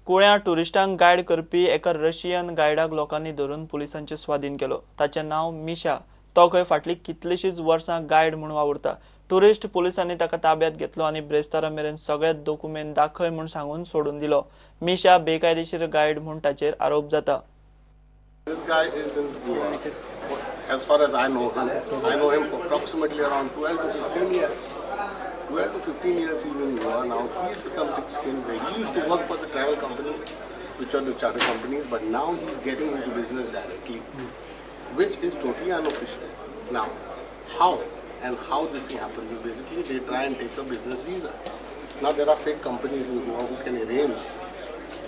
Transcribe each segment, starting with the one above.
कुळ्यां टुरिस्टांक guide करपी एका Russian गायडाक लोकांनी धरून पुलिसांचे स्वाधीन केलो. ताचें नांव मिशा. तो खंय फाटलीं कितलींशींच वर्सां गायड म्हूण वावुरता. टुरिस्ट पुलिसांनी ताका ताब्यात घेतलो आनी ब्रेस्तारा मेरेन सगळे दोकुमेंत दाखय म्हूण सांगून सोडून दिलो. मिशा बेकायदेशीर गायड म्हूण ताचेर आरोप जाता. This guy is in Goa. As far as I know him for approximately around 12 to 15 years. 12 to 15 years he's in Goa now. He's become thick-skinned. He used to work for the travel companies, which are the charter companies, but now he's getting into business directly, which is totally unofficial. Now, how this thing happens is basically they try and take a business visa. Now there are fake companies in Goa who can arrange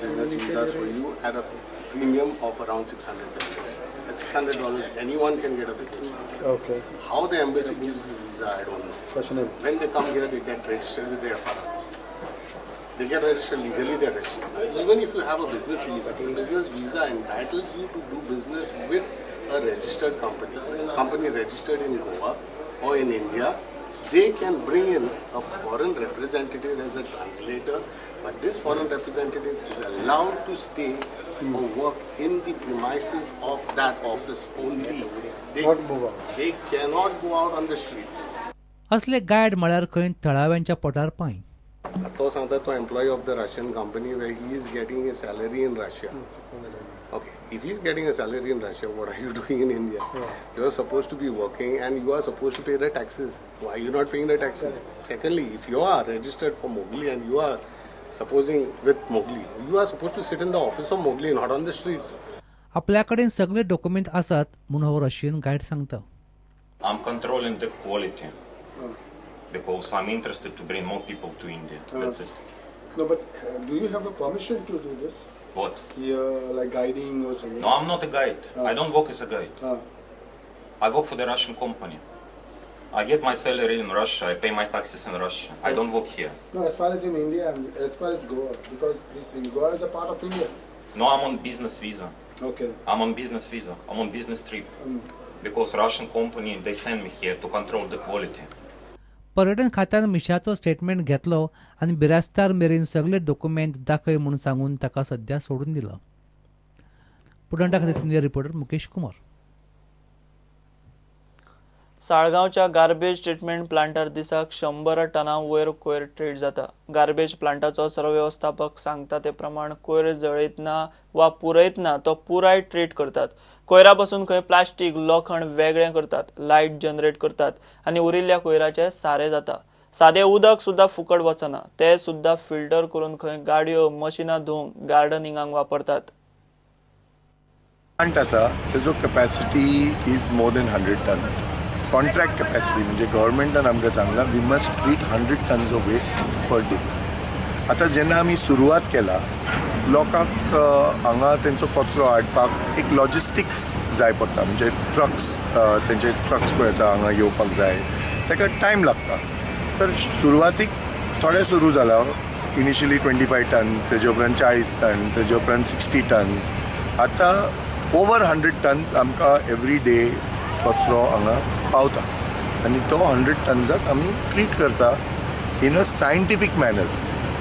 business visas for you at a premium of around $600. At $600, anyone can get a business visa. Okay. How the embassy gives this visa, I don't know. Question. When they come here, they get registered with the FRR. They get registered legally, they're registered. Now, even if you have a business visa, the business visa entitles you to do business with a registered company. Company registered in Goa or in India, they can bring in a foreign representative as a translator, but this foreign representative is allowed to stay or work in the premises of that office only. Not move out. They cannot go out on the streets. असले guide म्हळ्यार खंय थळाव्यांच्या पोटार पांय. तो सांगता तो employee of the Russian company where he is getting a salary in Russia. Okay, if he is getting a salary in Russia, what are you doing in India? You are supposed to be working and you are supposed to pay the taxes. Why are you not paying the taxes? Secondly, if you are registered for Mowgli and you are supposing with Mowgli, you are supposed to sit in the office of Mowgli, not on the streets. आपल्या कडेन सगळे document आसात म्हूण हो Russian guide सांगता. I'm controlling the quality because I'm interested to bring more people to India. That's it. No, but do you have a permission to do this? What? Yeah, like guiding or something. No, I'm not a guide. I don't work as a guide. I work for the Russian company. I get my salary in Russia, I pay my taxes in Russia. I don't work here. No, as far as in India, as far as Goa, because this in Goa is a part of India. No, I'm on business visa. Okay. I'm on business visa. I'm on business trip. Because Russian company, they send me here to control the quality. पर्यटन खात्यान मिशाचो statement घेतलो आनी बिरास्तार मेरेन सगळे document दाखय म्हूण सांगून ताका सध्या सोडून दिलो. पुटंटा खातीर सिनियर रिपोर्टर मुकेश कुमार. साळगांवच्या गार्बेज ट्रिटमेंट प्लांटार दिसाक 100 टनां वयर कोयर ट्रीट जाता. गार्बेज प्लांटाचो सरवेवस्थापक सांगता ते प्रमाण कोयर जळयतना वा पुरयतना तो पुराय ट्रीट करतात. कोयरा पासून खंय प्लास्टीक लोखण वेगळें करतात, लायट जनरेट करतात आनी उरिल्ल्या कोयराचे सारें जाता. सादें उदक सुद्दां फुकट वचना, ते सुद्दां फिल्टर करून खंय गाडयो मशिनां धुवंक गार्डनिंगाक वापरतात. प्लांट आसा तेजो capacity is more than 100 tons. Contract capacity म्हणजे गव्हर्मेंटान आमकां सांगलां we must treat 100 tons of waste per day. आतां जेन्ना आमी सुरवात केला लोकांक हांगा तेंचो कचरो हाडपाक एक लॉजिस्टिक्स जाय पडटा, म्हणजे ट्रक्स, तेंचे ट्रक्स पळय आसा हांगा येवपाक जाय, ताका टायम लागता. तर सुरवातीक थोडे सुरू जाला, इनिशियली 25 टन, तेजे उपरांत 40 टन, तेजे उपरांत 60 टन्स, आतां ओवर 100 टन्स आमकां एवरी डे कचरो हांगा पावता आनी तो 100 टन्साक आमी ट्रीट करता in a scientific manner.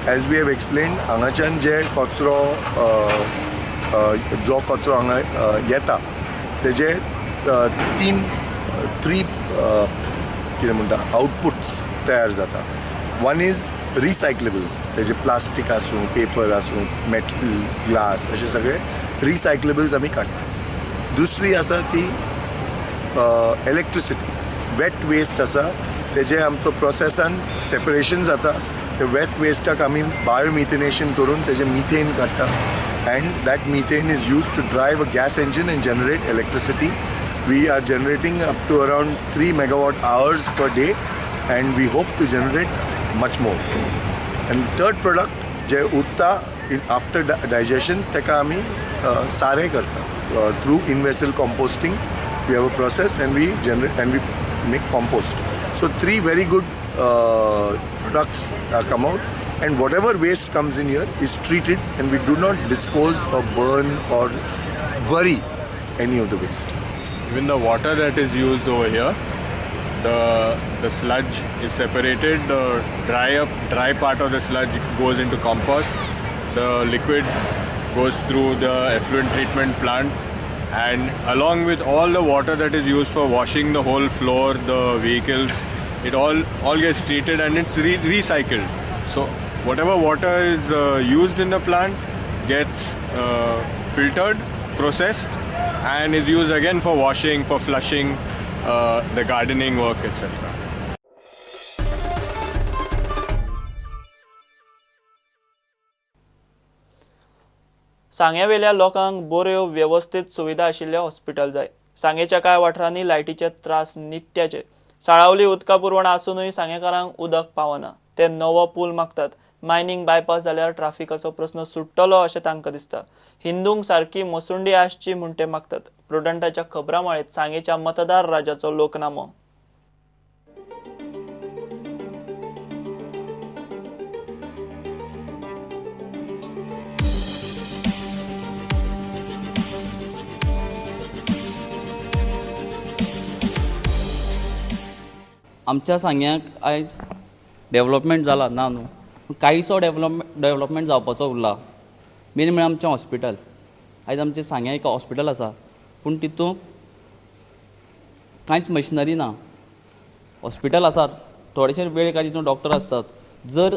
As we have explain, हांगाच्यान जे कचरो जो कचरो हांगा येता तेजे थ्री कितें म्हणटा आउटपुट्स तयार जाता. वन is रिसायकलेबल्स, तेजे प्लास्टीक आसूं, पेपर आसूं, मेटल, ग्लास, अशे सगळे रिसायकलेबल्स आमी काडटा. दुसरी आसा ती इलेक्ट्रिसिटी, वेट वेस्ट आसा तेजे आमचो प्रोसेसान सेपरेशन जाता. ते वेट वेस्टाक आमी बायोमिथेनेशन करून तेजे मिथेन काडटा and that methane is use to drive a gas engine and generate electricity. We are generating up to around 3 megawatt hours per day and we hope to generate much more. And third product जे उरता after digestion ताका आमी सारें करता through in vessel composting. We have a process and we generate and we make compost. So 3 very good products come out, and whatever waste comes in here is treated and we do not dispose or burn or bury any of the waste. Even the water that is used over here, the sludge is separated. The dry part of the sludge goes into compost. The liquid goes through the effluent treatment plant, and along with all the water that is used for washing the whole floor, the vehicles, it all gets treated and it's recycled. So whatever water is used in the plant gets filtered, processed, and is used again for washing, for flushing, the gardening work, etc. सांगेवेल्या लोकांक बऱ्यो वेवस्थीत सुविधा आशिल्लें hospital जाय. सांगेच्या कांय वाठारांनी लायटीचे त्रास नित्याचे. साळावली उदका पुरवण आसूनय सांगेकारांक उदक पावना. ते नवो पूल मागतात. मायनिंग बायपास जाल्यार ट्राफिकाचो प्रस्न सुट्टलो अशें तांकां दिसता. हिंदूंक सारकी मसुंडी आसची म्हूण ते मागतात. प्रुडंटाच्या खबरामाळेत सांगेच्या मतदार राजाचो लोकनामो. आमच्या सांग्याक आयज डेवलपमेंट जाला ना न्हू, पूण कांयसो डेवलपमेंट जावपाचो उरला. मेन म्हळ्यार आमचें हॉस्पिटल. आयज आमचें सांग्या एक हॉस्पिटल आसा, पूण तितूंत कांयच मशिनरी ना. हॉस्पिटल आसा, थोडेशे वेळ काय तितून डॉक्टर आसतात. जर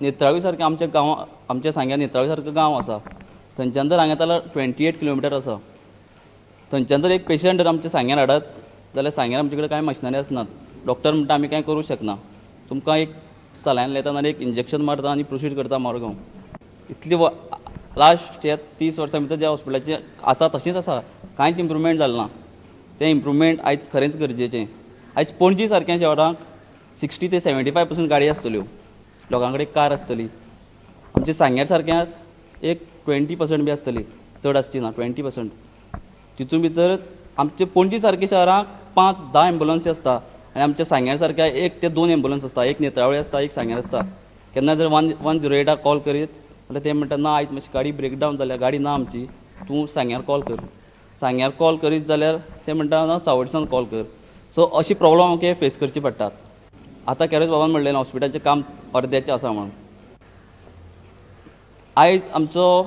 नेत्रावी सारकें आमच्या गांव, आमच्या सांग्या नेत्रावी सारको गांव आसा, थंयच्यान जर हांगा जाल्यार 28 किलोमिटर आसा. थंयच्यान जर एक पेशंट जर आमच्या सांग्यार हाडत जाल्यार सांग्यार आमचे कडेन कांय मशिनरी आसनात. डॉक्टर म्हणटा आमी कांय करूं शकना, तुमकां एक सलायन लायता आनी एक इंजेक्शन मारता आनी प्रोसीड करता मडगांव. इतली लास्ट ह्या 30 वर्सां भितर ज्या हॉस्पिटलाचें आसा तशेंच आसा, कांयच इम्प्रुवमेंट जालें ना. तें इम्प्रुवमेंट आयज खरेंच गरजेचें. आयज पणजी सारक्या शहरांक 60 ते 75% गाडी आसतल्यो, लोकां कडेन कार आसतली. आमच्या सांग्यार सारक्या एक 20% बी आसतली, चड आसची ना, 20%. तितून भितर आमचे पणजी सारक्या शहरांक 5-10 एम्बुलन्सी आसता आनी आमच्या सांग्यार सारक्या 1 ते 2 एम्बुलन्स आसता. एक नेत्रावळी आसता, एक सांग्यार आसता. केन्ना जर 108 कॉल करीत जाल्यार ते म्हणटा ना आयज मातशी गाडी ब्रेकडावन जाल्या, गाडी ना आमची, तूं सांग्यार कॉल कर. सांग्यार कॉल करीत जाल्यार ते म्हणटा ना सावडसान कॉल कर. सो अशी प्रॉब्लम आमकां फेस करची पडटात. आतां कॅरेज बाबान म्हणलें हॉस्पिटलाचें काम अर्द्याचें आसा म्हणून. आयज आमचो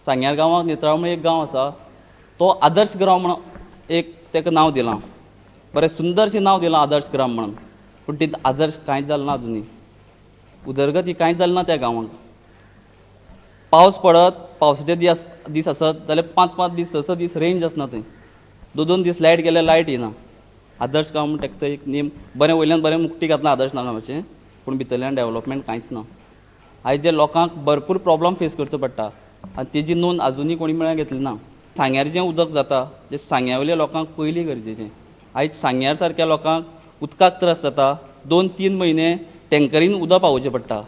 सांग्यार गांवांत नेत्रावळ म्हणून एक गांव आसा, तो आदर्श ग्राम म्हणून एक ताका नांव दिलां, बरें सुंदरशें नांव दिलां आदर्श ग्राम म्हणून. पूण तितून आदर्श कांयच जालें ना, अजुनूय उदरगत ही कांयच जालें ना त्या गांवांत. पावस पडत, पावसाचे दीस आसत जाल्यार 5-5 दीस 6-6 दीस रेंज आसना थंय, 2-2 दीस लायट गेल्यार लायट येना. आदर्श गांव म्हण ताका एक नेम बरें वयल्यान बरें मुक्ती घातलां आदर्श गांवाचें, पूण भितरल्यान डेवलपमेंट कांयच ना. आयज जे लोकांक भरपूर प्रॉब्लम फेस करचो पडटा आनी तेजी नोंद अजुनूय कोणी मेळ्ळ्या घेतली ना. सांग्यार जें उदक जाता तें सांग्या वयल्या लोकांक पयलीं गरजेचें. आयज सांग्यार सारक्या लोकांक उदकाक त्रास जाता, 2-3 म्हयने टँकरीन उदक पावोवचें पडटा.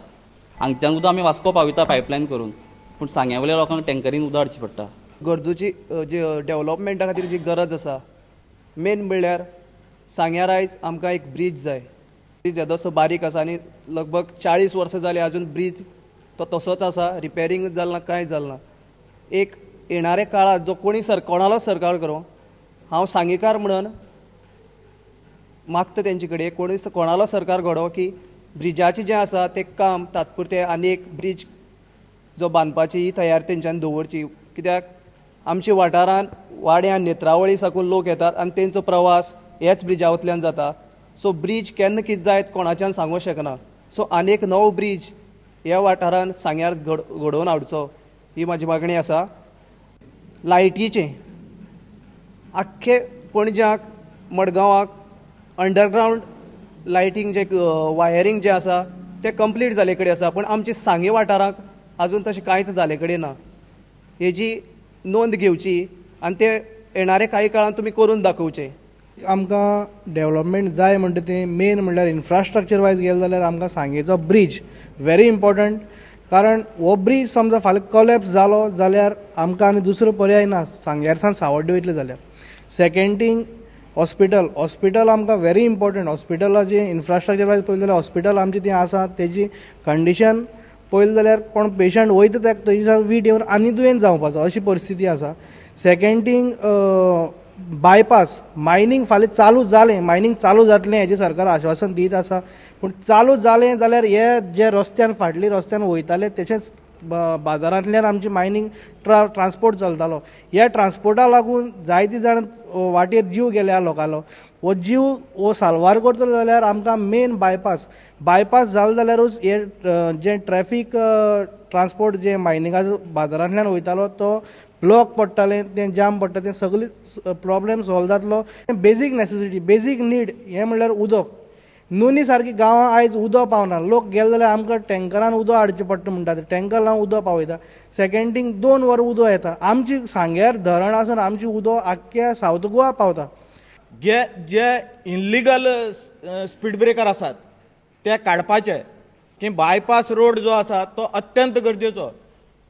हांगच्यान उदक आमी वास्को पावयता पायपलायन करून, पूण सांग्या वयल्या लोकांक टँकरीन उदक हाडचें पडटा. गरजूची जी डेवलपमेंटा खातीर जी गरज आसा, मेन म्हणल्यार सांग्यार आयज आमकां एक ब्रीज जाय. ब्रीज येदोसो बारीक आसा आनी लगभग 40 वर्सां जालीं आजून ब्रीज तो तसोच आसा, रिपेरींग जालें ना, कांय जालें ना. एक येणाऱ्या काळांत जो कोणी कोणालो सरकार करूं, हांव सांगेकार म्हणून मागता तेंचे कडेन कोणी कोणालो सरकार घडो की ब्रिजाचें जें आसा तें काम तात्पुरतें आनी एक ब्रीज जो बांदपाची ही तयारी तेंच्यांनी दवरची. कित्याक आमच्या वाठारांत वाड्यान नेत्रावळी साकून लोक येतात आनी तेंचो प्रवास ह्याच ब्रिजांतल्यान जाता. सो ब्रीज केन्ना कितें जायत कोणाच्यान सांगूंक शकना. सो आनी एक नवो ब्रीज ह्या वाठारांत सांग्यार घडोवन हाडचो ही म्हाजी मागणी आसा. लायटीचें आख्खे पणज्याक मडगांवाक अंडरग्रावंड लायटींग जे वायरींग जें आसा तें कंप्लीट जाले कडेन आसा, पूण आमचे सांगे वाठाराक आजून तशें कांयच जाले कडेन ना. हेजी नोंद घेवची आनी ते येणारे कांय काळान तुमी करून दाखोवचें. आमकां डेवलपमेंट जाय म्हणटा तें मेन म्हणल्यार इन्फ्रास्ट्रक्चर वायज गेले जाल्यार आमकां सांगेचो ब्रीज व्हेरी इम्पॉर्टंट, कारण हो ब्रीज समजा फाल्यां कोलॅप्स जालो जाल्यार आमकां आनी दुसरो पर्याय ना सांग्यार सावन सावड्डे वयतले जाल्यार. सेकेंड थींग हॉस्पिटल, हॉस्पिटल आमकां व्हेरी इम्पॉर्टंट. हॉस्पिटलाचें इन्फ्रास्ट्रक्चर वायज पळयलें जाल्यार हॉस्पिटल आमचें तें आसा तेजी कंडिशन पळयलें जाल्यार कोण पेशंट वयता ताका थंयसर वीट येवन आनी दुयेंत जावपाचो अशी परिस्थिती आसा. सेकेंड थींग बायपास, मायनींग फाल्यां चालू जालें, मायनींग चालू जातलें हेजें सरकार आश्वासन दीत आसा, पूण चालू जालें जाल्यार हे जे रस्त्यान फाटली रस्त्यान वयताले तशेंच बाजारांतल्यान आमची मायनींग ट्रान्सपोर्ट चलतालो. ह्या ट्रान्सपोर्टा लागून जायती जाण वाटेर जीव गेल्या लोकांलो. हो जीव हो साल्वार करतलो जाल्यार आमकां मेन बायपास बायपास जालो जाल्यारूच हे जें ट्रॅफीक ट्रान्सपोर्ट जें मायनिंगाचो बाजारांतल्यान वयतालो तो ब्लॉक पडटालें, तें जाम पडटा, तें सगळें प्रॉब्लेम सॉल्व जातलो. बेजीक नॅसेसिटी, बेजीक नीड हें म्हणल्यार उदक. नोनी सारकी गांवां आयज उदक पावना. लोक गेले जाल्यार आमकां टँकरान उदक हाडचें पडटा म्हणटा, ते टँकर लावन उदक पावयता. सेकेंड थींग 2 वरां उदक येता. आमची सांग्यार धरण आसून आमची उदक आख्ख्या सावथ गोवा पावता. जे जे इनलिगल स्पीड ब्रेकर आसात ते काडपाचे की बायपास रोड जो आसा तो अत्यंत गरजेचो.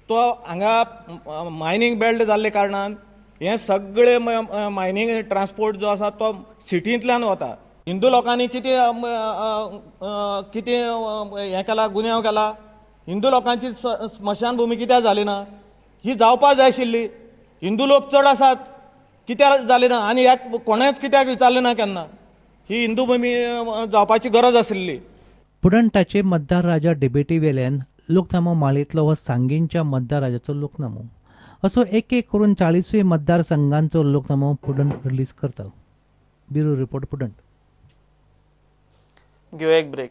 तो हांगा मायनींग बेल्ट जाल्ले कारणान हे सगळे मायनींग ट्रान्सपोर्ट जो आसा तो सिटींतल्यान वता. हिंदू लोकांनी कितें कितें हें केला, गुन्यांव केला? हिंदू लोकांची स्मशानभूमी कित्याक जाली ना? ही जावपा जाय आशिल्ली. हिंदू लोक चड आसात, कित्याक जाली ना? आनी ह्या कोणेंच कित्याक विचारलें ना केन्ना? ही हिंदू भूमी जावपाची गरज आशिल्ली. पुडंटाचे मतदार राजा डिबेटी वेल्यान लोकनामो माळेंतलो हो सांगेंच्या मतदार राजाचो लोकनामो. असो एक एक करून 40 मतदारसंघांचो लोकनामो पुडंट रिलीज करता. Bureau report, Prudent. घेवया एक ब्रेक.